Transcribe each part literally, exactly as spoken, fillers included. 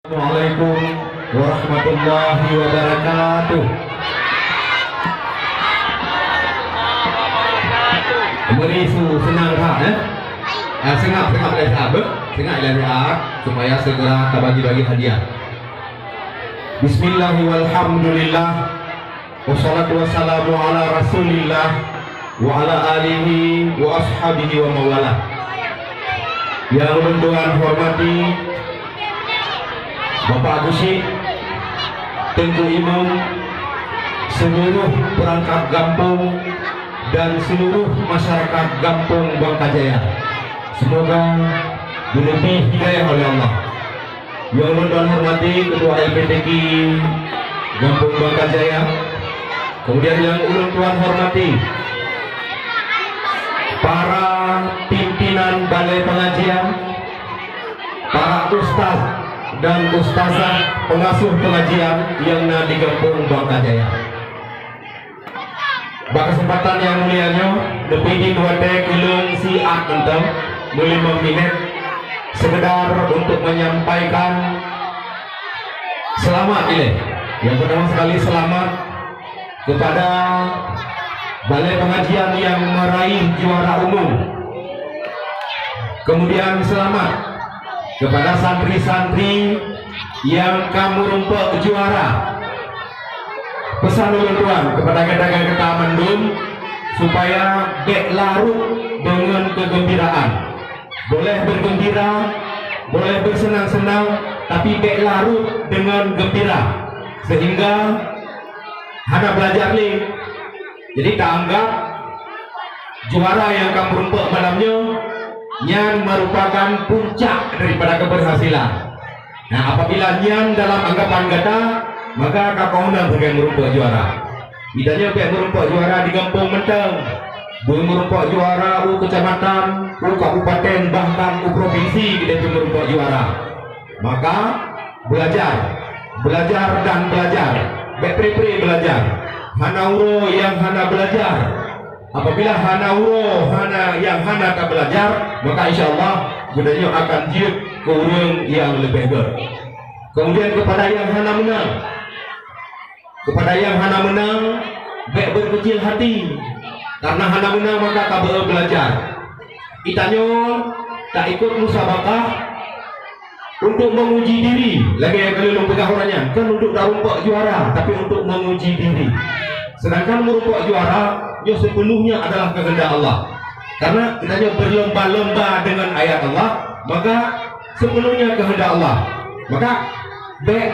Assalamualaikum warahmatullahi wabarakatuh. Meuri su seunang that, eh? Ah, seungab, seungab ilèe that, beuh? Seungab ilèe that, supaya segera tabagi-bagi hadiah. Bismillah walhamdulillah. Wassalatu wassalamu ala Rasulillah wa ala alihi wa ashabihi wa mawalah. Yang ulôn tuan hormati Bapak Geuchik, Teungku Imum, seluruh perangkat gampông dan seluruh masyarakat Gampông Bangka Jaya. Semoga dileubeh hidayah oleh Allah. Yang ulôn tuan hormati Ketua L P T Q Gampông Bangka Jaya. Kemudian yang ulôn tuan hormati para pimpinan balai pengajian, para ustaz dan ustazah pengasuh pengajian yang na di Gampông Bangka Jaya. Bak keuseumpatan nyang mulia nyoe, neupeuidin watèe keu lôn siat mantong, meulimong minèt, sekedar untuk menyampaikan selamat ilèe. Yang pertama sekali selamat kepada balai pengajian yang meraih juara umum. Kemudian selamat kepada santri-santri yang ka meurumpok juara. Pesan ulôn tuan kepada gata-gata mandum, supaya bèk larot deungon keugeumbiraan. Boleh bergembira, boleh bersenang-senang, tapi bèk larot deungon geumbira, sehingga hana beulajar lé. Jadi, taanggap juara nyang ka meurumpok malam nyoe, nyan merupakan puncak daripada keberhasilan. Nah, apabila nyan dalam anggapan gata, maka ka keunan sagai meurumpok juara. Geutanyoe bèk meurumpok juara di gampông mantong. Beu meurumpok juara u keucamatan, u kabupaten, bahkan u provinsi geutanyoe meurumpok juara. Maka, belajar, belajar dan belajar. Bèk pre-pre belajar. Hana uroe nyang hana belajar. Apabila hana uroe, hana, nyang hana tabeulajar, maka insya Allah geutanyoe akan jeuet keu ureueng nyang leubeh gèt. Kemudian kepada nyang hana meunang, kepada nyang hana meunang, bèk berkecil hati. Karena hana meunang maka ka beu belajar. Geutanyoe taikot musabakah untuk menguji diri, lagèe nyang ka lheueh lôn peugah uroe nyan, kon untuk tarumpok juara, tapi untuk menguji diri. Sedangkan meurumpok juara, nyoe sepenuhnya adalah kehendak Allah. Karena geutanyoe berlomba-lomba dengan ayat Allah, maka sepenuhnya kehendak Allah. Maka, bèk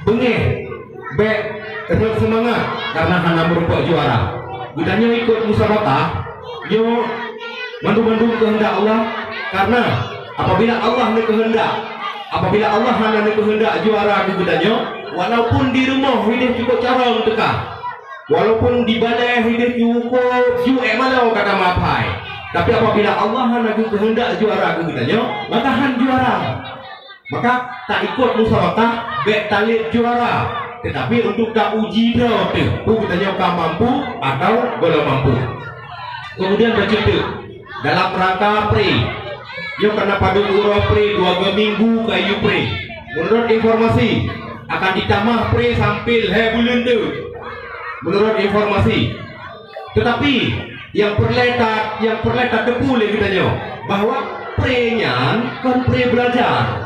beungéh, bèk rhot seumangat karena hana meurumpok juara. Geutanyoe ikot musabakah, nyoe mandum-mandum keuheundak Allah, karena apabila Allah neukeuheundak, apabila Allah hana neukeuheundak juara keu geutanyoe, walaupun di rumoh idéh cukôp carông teuka, walaupun di balèe idéh cukôp ju ék malô ka tameuaphai, tapi apabila Allah hana geukeuheundak juara keu geutanyoe, maka han juara. Maka, taikot musabakah bèk talét juara, teutapi untuk tauji droe teuh, peue geutanyoe ka mampu atawa gohlom mampu. Kemudian bacut teuk, dalam rangka pre, nyoe ka na padum uroe pre, dua go minggu ka yue pre. Meunurot informasi, akan jitamah pre sampai lhèe buleuen teuk. Meunurot informasi, Teutapi, nyang peureulèe ta-, nyang peureulèe tateupeue lé geutanyoe bahwa pre nyan kon pre beulajar.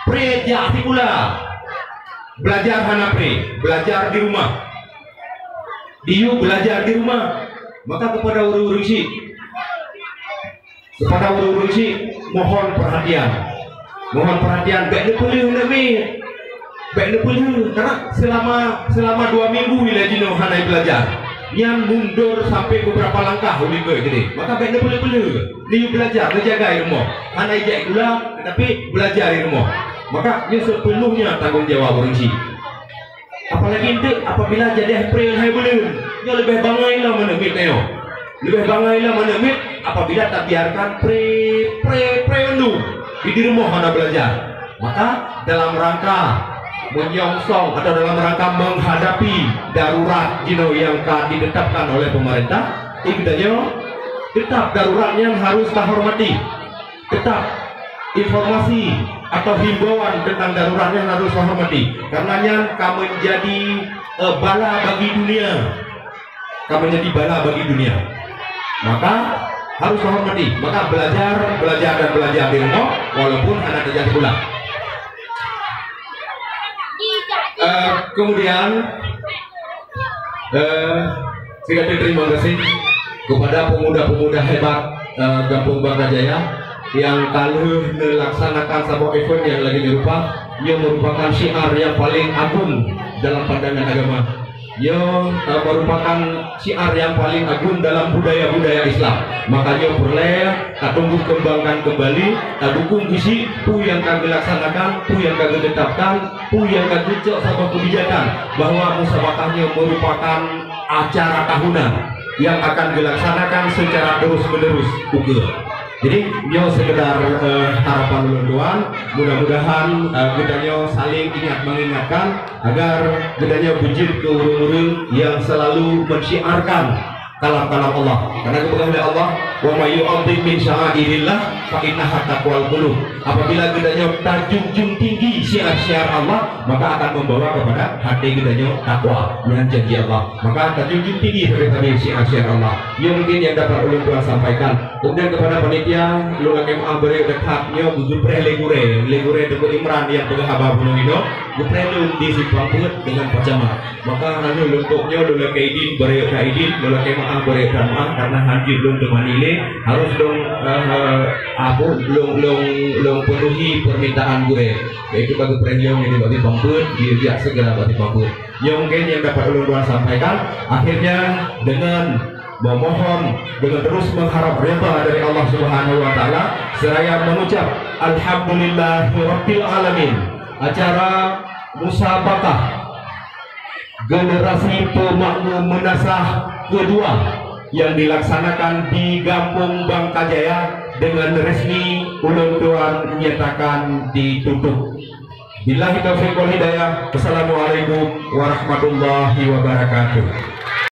Pre jak sikula. Beulajar hana pre, beulajar di rumoh. Diyue beulajar di rumoh. Maka keupada ureueng-ureueng chik, Keupada ureueng-ureueng chik, mohon perhatian. Mohon perhatian, bèk neupeuleueh aneuk miet. Bèk neupeuleueh, karena selama, selama dua minggu ilèe jinoe hana beulajar. Nyan mundur sampai beberapa langkah u likot keudéh. Maka bèk neupeuleueh-peuleueh. Neuyue beulajar, neujaga i rumoh. Hana ijak sikula, tetapi beulajar i rumoh. Maka nyoe sepenuhnya tanggong jawab ureueng chik. Apalagi enteuk apabila jadeh pre lhèe buleuen, nyoe leubeh bangai lom aneuk miet nyoe. Leubeh bangai lom aneuk miet apabila tabiarkan pre, pre, pre mandum di, di rumoh hana beulajar. Maka dalam rangka menyongsong atau dalam rangka menghadapi darurat jinoe nyang ka ditetapkan oleh pemerintah, geutanyoe tetap darurat nyan harus tahormati. Tetap informasi atau himbauan tentang darurat nyan harus hormati. Karena nyan ka menjadi, eh, bala bagi dunia. Ka menjadi bala bagi dunia. Maka harus hormati. Maka belajar, belajar dan belajar di rumah walaupun hana tajak sekolah. Eh, kemudian, eh, saya kata terima kasih kepada pemuda-pemuda hebat, eh, Gampông Bangka Jaya yang ka lheueh melaksanakan saboh event yang lagi rupa. Ia merupakan syiar yang paling agung dalam pandangan agama. Ia, eh, merupakan syiar yang paling agung dalam budaya-budaya Islam. Makanya peureulée tatumbuh kembangkan kembali, tadukung keuchik peue nyang ka geulatsanyakan, peue nyang ka geuteutapkan, peue nyang ka geucok saboh keubijakan bahwa musabakah nyoe merupakan acara tahunan yang akan geulatsanyakan secara terus-menerus ukeue. Jadi, nyoe sekedar, eh, harapan ulôn tuan, mudah-mudahan, eh, geutanyoe saling ingat mengingatkan agar geutanyoe beujeuet keu ureuëng-ureuëng yang selalu mensyiarkan kalam-kalam Allah. Karena geupeugah lé Allah, "Wa may yu'azzim min sya'airillah fa innaha taqwal qulub." Apabila geutanyoe tajunjung tinggi syiar-syiar Allah, maka akan membawa kepada hati geutanyoe takwa. Nyan janji Allah. Maka tajunjung tinggi sabe-sabe syiar-syiar Allah. Nyoe mungkin yang dapat ulôn tuan sampaikan. Kemudian kepada panitia, lôn lakée meu'ah beureuek that nyoe geupreh lé gurée, lé gurée Teungku Imran yang peugah haba bunoe inoe, geupreh lôn di Simpang Peuet dengan pacamat. Maka hana lôn tok nyoe lôn lakée idin, beureuek that idin, lôn lakée meu'ah beureuek that meu'ah karena hanjeuet lôn teumani lé, harus lôn, eh, apa, lôn, lôn, lôn penuhi permintaan gurée. Yaitu bagi preh lôn ini bagi Simpang Peuet, dia jak segera bagi Simpang Peuet. Nyoe mungkin yang dapat ulôn tuan sampaikan. Akhirnya, dengan memohon, dengan terus mengharap redha dari Allah Subhanahu wa Taala, seraya mengucap alhamdulillahirabbil alamin. Acara musabakah generasi pemakmum meunasah kedua yang dilaksanakan di Gampông Bangka Jaya dengan resmi ulôn tuan nyatakan ditutup. Billahi taufiq wal hidayah. Wassalamualaikum warahmatullahi wabarakatuh.